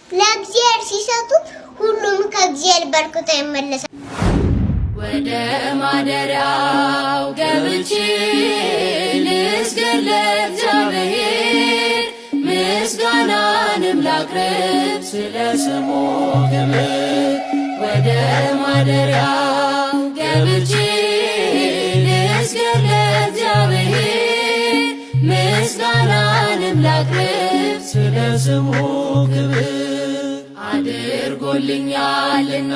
ለእግዚአብሔር ሲሰጡት ሁሉም ከእግዚአብሔር በርክቶ ይመለሳል። ወደ ማደሪያው ገብቼ ልስገድ ለእግዚአብሔር፣ ምስጋናንም ላቅርብ ስለ ስሙ ክብር። ወደ ማደሪያው ገብቼ ልስገድ ለእግዚአብሔር፣ ምስጋናንም ላቅርብ ስለ ስሙ ክብር። አድርጎልኛልና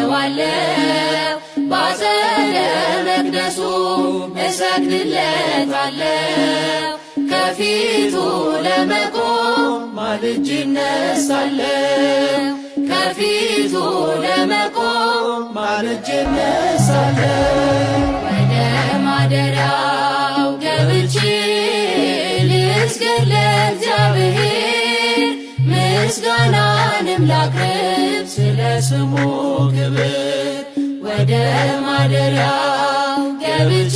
አመሰግነዋለሁ፣ ባጸደ መቅደሱ እሰግድለታለሁ። ከፊቱ ለመቆም ማልጄ እነሳለሁ፣ ከፊቱ ለመቆም ማልጄ እነሳለሁ። ወደ ማደሪያው ገብቼ ልስገድ ለእግዚአብሔር፣ ምስጋናንም ላቅርብ ስለ ስሙ ክብር። ወደ ማደሪያው ገብቼ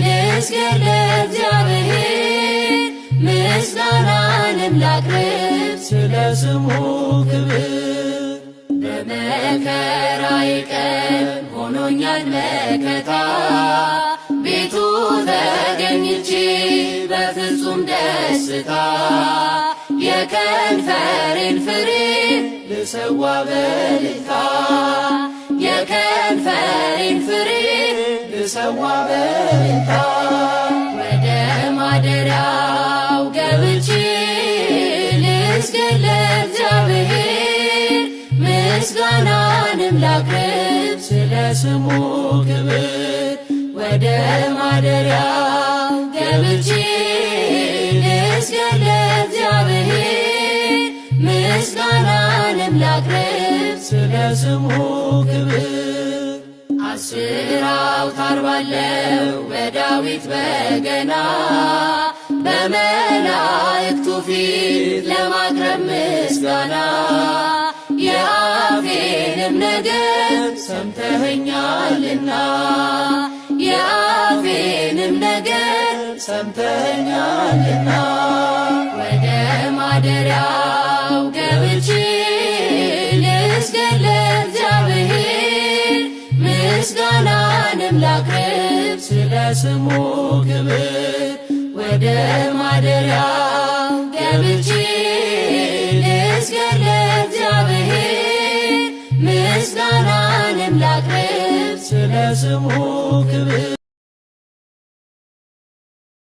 ልስገድ ለእግዚአብሔር፣ ምስጋናንም ላቅርብ ስለ ስሙ ክብር። በመከራዬ ቀን ሆኖኛል መከታ፣ ቤቱ ተገኝቼ በፍጹም ደስታ። የከንፈሬን ፍሬ ልሰዋ በልታ፣ የከንፈሬን ፍሬ ልሰዋ በልታ። ወደ ማደሪያው ገብቼ ልስገድ ለእግዚአብሔር፣ ምስጋናንም ላቅርብ ስለ ስሙ ክብር። ወደ ማደሪያው ገብቼ ልስገድ ለእግዚአብሔር፣ ምስጋናንም ላቅርብ ስለ ስሙ ክብር። 10 አውታር ባለው በዳዊት በገና በመላእክቱ ፊት ለማቅረብ ምስጋና። የአፌንም ነገር ሰምተኸኛልና፣ የአፌንም ነገር ሰምተኸኛልና። ወደ ማደሪያው ገብቼ ልስገድ ለእግዚአብሔር፣ ምስጋናንም ላቅርብ ስለ ስሙ ክብር። ወደ ማደሪያው ገብቼ ልስገድ ለእግዚአብሔር፣ ምስጋናንም ላቅርብ ስለ ስሙ ክብር።